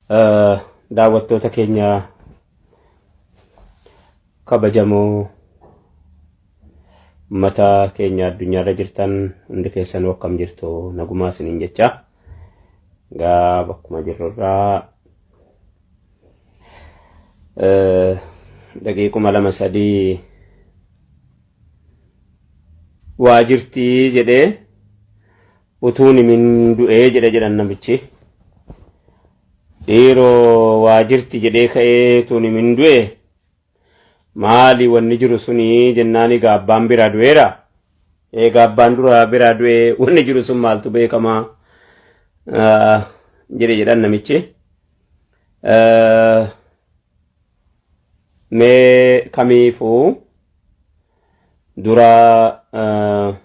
Daawwattoota keenya kabajamoo ummata keenya addunyaarra jirtan hundi keessanuu akkam jirtu nagumaa isiniin jecha. Egaa bakkuma jirrurraa daqiiquma lama sadii waa jirtii jedhee utuun himin du'ee jedhe jedhan namichi. Dhiiroo waa jirti jedhee ka'ee utuun himin du'e maali wanni jiru suni jennaan egaa abbaan biraa du'eera. Egaa abbaan dura biraa du'e wanni jiru sun maaltu beekamaa jedhe jedhan namichi. Mee kamiifuu dura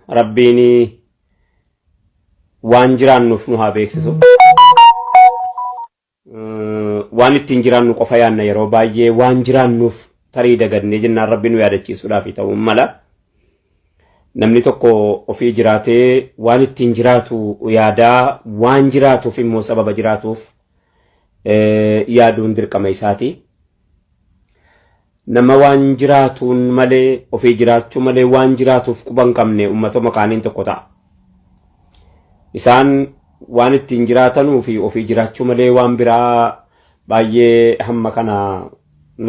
rabbiin waan jiraannuuf nu haa beeksisu. Waan ittiin jiraannu qofa yaanna yeroo baay'ee waan jiraannuuf tarii dagannee jennaan rabbi nu yaadachiisuudhaaf ta'uu mala. Namni tokko ofii jiraatee waan ittiin jiraatu yaadaa waan jiraatuuf immoo sababa jiraatuuf yaaduun dirqama isaati. Nama waan jiraatuun malee ofii jiraachuu malee waan jiraatuuf quba hin qabne uummatuma kaaniin tokko ta'a. Isaan waan ittiin jiraatanuu fi ofii jiraachuu malee waan biraa baay'ee hamma kana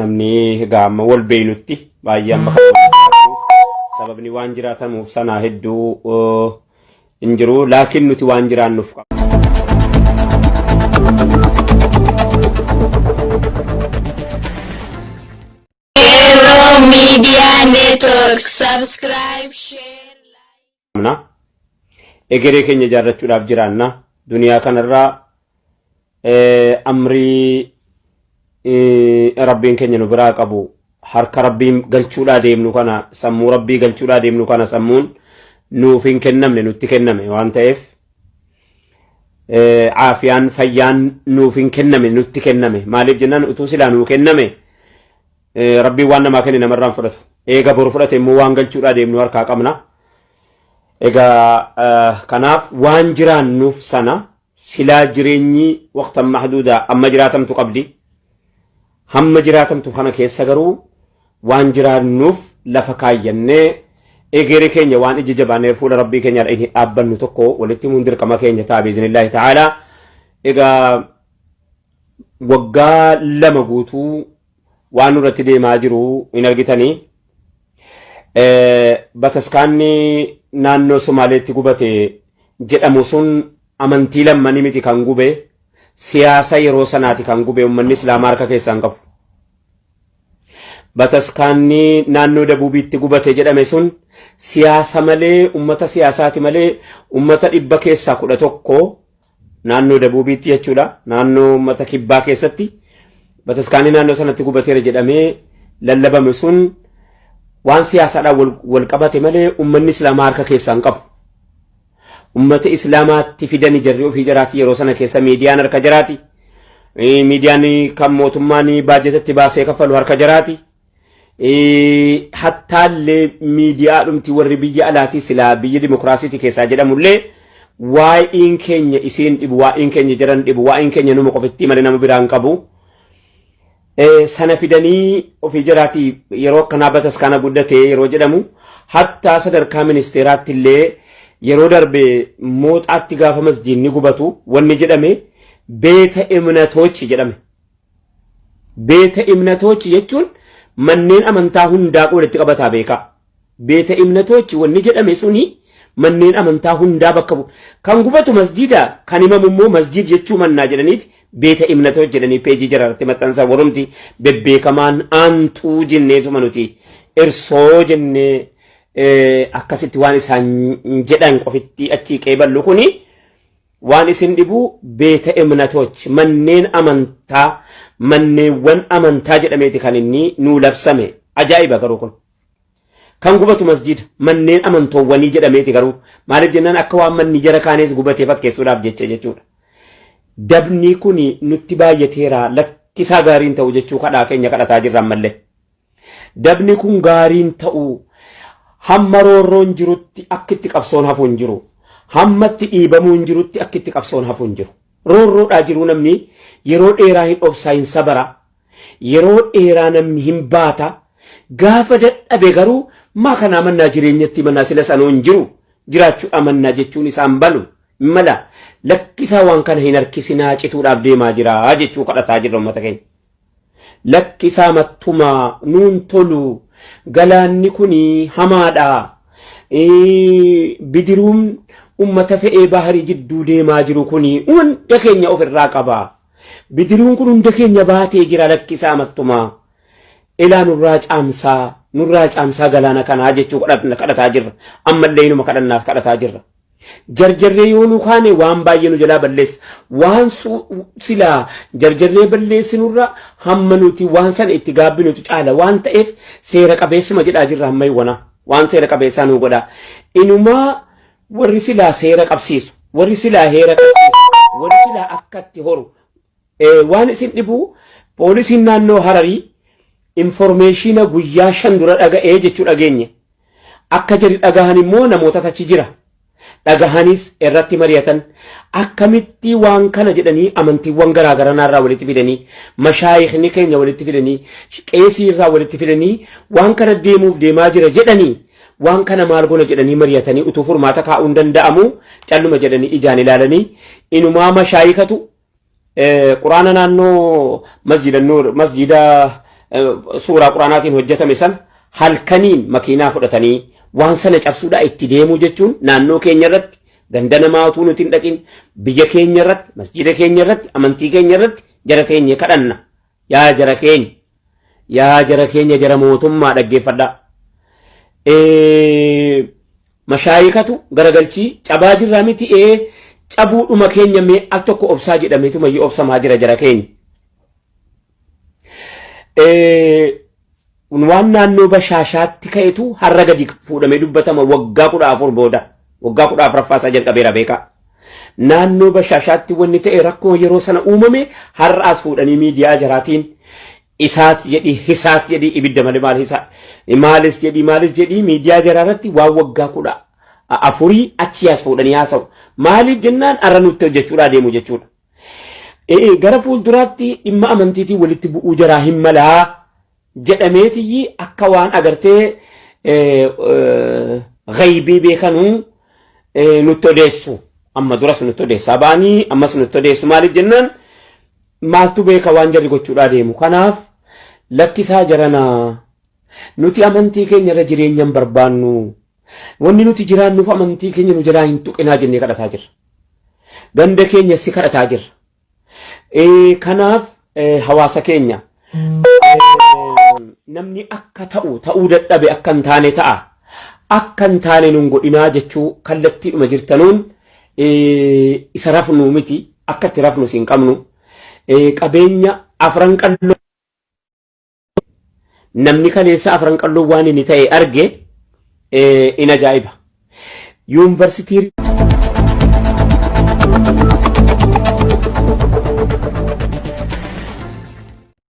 namni egaa amma wal beeynutti baay'ee hamma kana waan jiraatanuuf sababni waan jiraatamuuf sanaa hedduu hin jiru laakiin nuti waan jiraannuuf qabna. Qeerroo Media Network subscribe share like. qabna. Egeree keenya ijaarrachuudhaaf jiraanna. Duniyaa kanarraa amrii rabbiin keenya nu biraa qabu harka rabbiin galchuudhaa deemnu kana sammuu rabbii galchuudhaa deemnu kana sammuun nuuf hin kennamne nutti kenname waan ta'eef caafiyaan fayyaan nuuf hin kenname nutti kenname maaliif jennaan utuu silaa nuu kenname rabbiin waan namaa kenne namarraan fudhatu eega boru fudhate immoo waan galchuudhaa deemnu harkaa qabna egaa kanaaf waan jiraannuuf sana Silaa jireenyi waqtan mahduudaa amma jiraatamtu qabdi. Hamma jiraatamtu kana keessa garuu waan jiraannuuf lafa kaayyannee egeree keenya waan ija jabaannee fuula rabbii keenyaa inni dhaabbannu tokko walitti himuun dirqama keenya ta'a biiznillaahi ta'aalaa. Egaa waggaa 2 guutuu waan nurratti deemaa jiru hin argitanii. Bataskaanni naannoo Somaaleetti gubate jedhamu sun amantii lammanii miti kan gube siyaasa yeroo sanaati kan gube uummanni islaamaa harka keessaa hin qabu. Bataskaanni naannoo Dabuubiitti gubate jedhame sun siyaasa malee uummata siyaasaati malee uummata 11% naannoo Dabuubiitti jechuudha naannoo uummata kibbaa keessatti bataskaanni naannoo sanatti gubateera jedhamee lallabame sun waan siyaasaadhaan wal qabate malee uummanni islaamaa harka keessaa hin qabu. Uummata islaamaatti fidani jarri ofii jaraati yeroo sana keessa miidiyaan harka jaraati. Miidiyaan kan mootummaan baajetatti baasee kaffalu harka jaraati. Hattaallee miidiyaa dhumti warri biyya alaatii silaa biyya dimokiraasiiti keessaa jedhamullee waa'een keenya isiin dhibu waa'een keenya jaran dhibu waa'een keenya numa qofittii malee nama biraan qabu. Sana fidanii ofii jaraatii yeroo akkanaa bataskaana guddate yeroo jedhamu hattaa sadarkaa ministeeraatti illee yeroo darbe mooxaatti gaafa masjiidni gubatu wanni jedhame beeta imnatoochi jedhame. Beeta imnatoochi jechuun manneen amantaa hundaa walitti qabataa beekaa. Beeta imnatoochi wanni jedhame suni manneen amantaa hundaa bakka bu'u. Kan gubatu masjiida kan himamu immoo masjiid jechuu mannaa jedhaniiti beeta imnatoochi jedhanii peejii jara irratti maxxansan warumti bebbeekamaan aantuu jenneetuma nuti irsoo jennee akkasitti waan isaan jedhan qofitti achii qeeballu kuni Waan isin dhibu beeta emnatoch manneen amantaa manneewwan amantaa jedhameeti kan inni nuu labsame. Ajaa'iba garuu kun. Kan gubatu masjiida manneen amantoowwanii jedhameeti garuu maaliif jennaan akka waan manni jara kaanees gubatee fakkeessuudhaaf jecha jechuudha. Dabni kun nutti baay'ateera lakkisaa gaariin ta'u jechuu kadhaa keenya kadhataa jirra ammallee. Dabni kun gaariin ta'u hamma roorroon jirutti akka itti qabsoon hafu hin jiru. Hamma itti dhiibamuun jirutti akka itti qabsoon hafu hin jiru. Roorroodhaa jiruu namni Yeroo dheeraa hin obsaa hin sabara. Yeroo dheeraa namni hin baata. Gaafa dadhabe garuu maa kanaa mannaa jireenyatti mannaa sila sanoo hin jiru jiraachuu amannaa jechuun isaan balu hin mala. Lakkisaa waan kana hin harkisinaa cituudhaaf deemaa jira jechuu kadhataa jirra uummata keenya. Lakkisaa mattumaa nuun tolu galaanni kun hamaadha. Bidiruun uummata fe'ee baharii jidduu deemaa jiru kun hunda keenya ofirraa qaba. Bidiruun kun hunda keenya baatee jira lakkisaa mattumaa. Ilaa nurraa caamsaa nurraa caamsaa galaana kanaa jechuu kadhataa jirra. Ammallee inuma kadhannaaf kadhataa jirra. Jarjarree yoo nu kaane waan baay'ee nu jalaa balleessa. Waan silaa jarjarree balleessinurra hamma nuti waan sana itti gaabbinutu caala waan ta'eef seera qabeessuma jedhaa jirra hamma iwwana. Waan seera qabeessaa nu godha. Inumaa warri silaa seera qabsiisu, warri silaa heera qabsiisu, warri silaa akka itti horu waan isin dhibu poolisiin naannoo Hararii informeeshiina guyyaa 5 dura dhaga'ee jechuu dhageenye. Akka jari dhagahan immoo namootatu achi jira. Dhagahanis irratti mari'atan. Akkamitti waan kana jedhanii amantiiwwan garaa garanaa irraa walitti fidanii, mashaayikni keenya walitti fidanii, qeesii irraa walitti fidanii waan kana deemuuf deemaa jira jedhanii waan kana maal goona jedhanii mari'atanii utuu furmaata kaa'uun danda'amu calluma jedhanii ijaan ilaalanii inumaa mashaayikatu Quraana naannoo masjida Nuur masjida suuraa Quraanaatiin hojjetame sana halkaniin makiinaa fudhatanii waan sana cabsuudhaa itti deemuu jechuun naannoo keenya irratti ganda namaa utuu nuti hin dhaqin biyya keenya irratti masjida keenya irratti amantii keenya irratti jara teenye kadhanna yaa jara keenya yaa jara keenya jara mootummaa dhaggeeffadhaa. Mashaayikatu garagalchii cabaa jirraa miti ee cabuudhuma keenya mee al tokko obsaa jedhameetumayyuu obsamaa jira jara keenya. Waan naannoo bashaashaatti ka'etu har'a gadi fuudhamee dubbatama waggaa 14 booda waggaa 14ffaa isaa jalqabeera beekaa. Naannoo bashaashaatti wanni ta'e rakkoo yeroo sana uumame har'aas fuudhanii miidiyaa jaraatiin isaat jedhi hisaat jedhi ibidda malee maal hisaa maalis jedhi maalis jedhi miidiyaa jaraa irratti waan waggaa 14 achii as fuudhanii haasa'u. Maaliif jennaan har'a nutti hojjechuudhaa deemu jechuudha. Gara fuulduraatti dhimma amantiitiin walitti bu'uu jaraa hin malaa jedhameetiyyi akka waan agartee gaybii beekanuu nutti odeessu. Amma duras nutti odeessaa ba'anii ammas nutti odeessu maaliif jennaan maaltu beeka waan jarri gochuudhaa deemu. Kanaaf lakkisaa jaranaa nuti amantii keenya irra jireenya hin barbaannu. Wanni nuti jiraannuuf amantii keenya nu jalaa hin tuqinaa jennee kadhataa jirra. Ganda keenya si kadhataa jirra. Kanaaf hawaasa keenya namni akka ta'u ta'uu dadhabe akka hin taane ta'a. Akka hin taane nun godhinaa jechuu kallattiidhuma jirtanuun isa rafnu miti akka itti rafnu hin qabnu. Qabeenya afran qalloo namni kaleessa afran qalloo waan inni ta'e arge in ajaa'iba. Yuunivarsiitii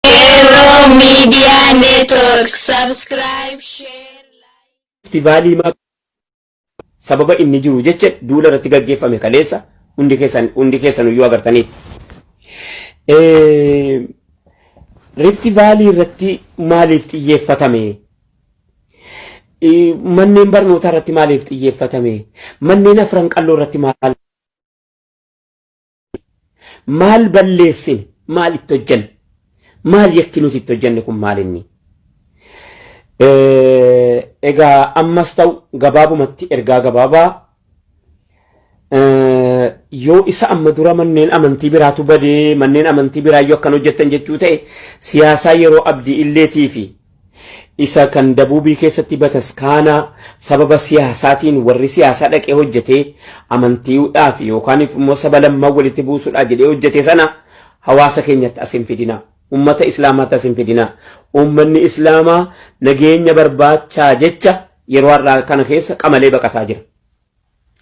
Qeerroo Media Network subscribe share like. Feestivaalii sababa inni jiru jecha duula irratti gaggeeffame kaleessa hundi keessan hundi keessan iyyuu agartaniif. Rifti Vaalii irratti maaliif xiyyeeffatame? Manneen barnootaa irratti maaliif xiyyeeffatame? Manneen afran qalloo irratti maal maal balleessine? Maal itti hojjenne? Maal yakki nuti itti hojjenne kun maal inni? Egaa ammas ta'u gabaabumatti ergaa gabaabaa yoo isa amma dura manneen amantii biraatu badee manneen amantii biraa yoo akkan hojjettan jechuu ta'e siyaasaa yeroo abdii illeetii fi Isa kan dabuubii keessatti bataskaana sababa siyaasaatiin warri siyaasaa dhaqee hojjetee amantiidhaaf yookaan immoo saba lammaan walitti buusuudhaa jedhee hojjete sana hawaasa keenyatti as hin fidina. Ummata Islaamaatti as hin fidina. Uummanni Islaamaa nageenya barbaachaa jecha yeroo har'aa kana keessa qamalee baqataa jira.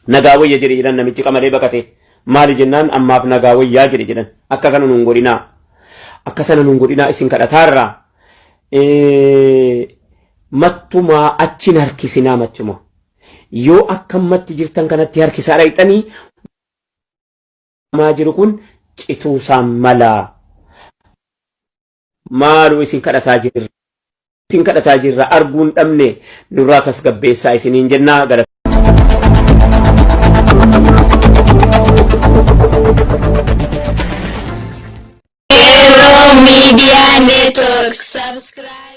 Nagaa wayya jedhe jedhan namichi qamalee baqate. Maali jennaan ammaaf nagaa wayyaa jedhe jedhan. Akka sana nuun godhinaa. Akka sana nuun godhinaa isin kadhataarraa. Mattumaa achi hin harkisinaa mattuma. Yoo akka ammatti jirtan kanatti harkisaa dhaqxanii maa jiru kun Cituusaan mala. Maaloo isin kadhataa jirra. Isin kadhataa jirra arguun dhabne nurraa tasgabbeessaa isiniin jennaa galata. Qeerroo Media Network. Subscribe.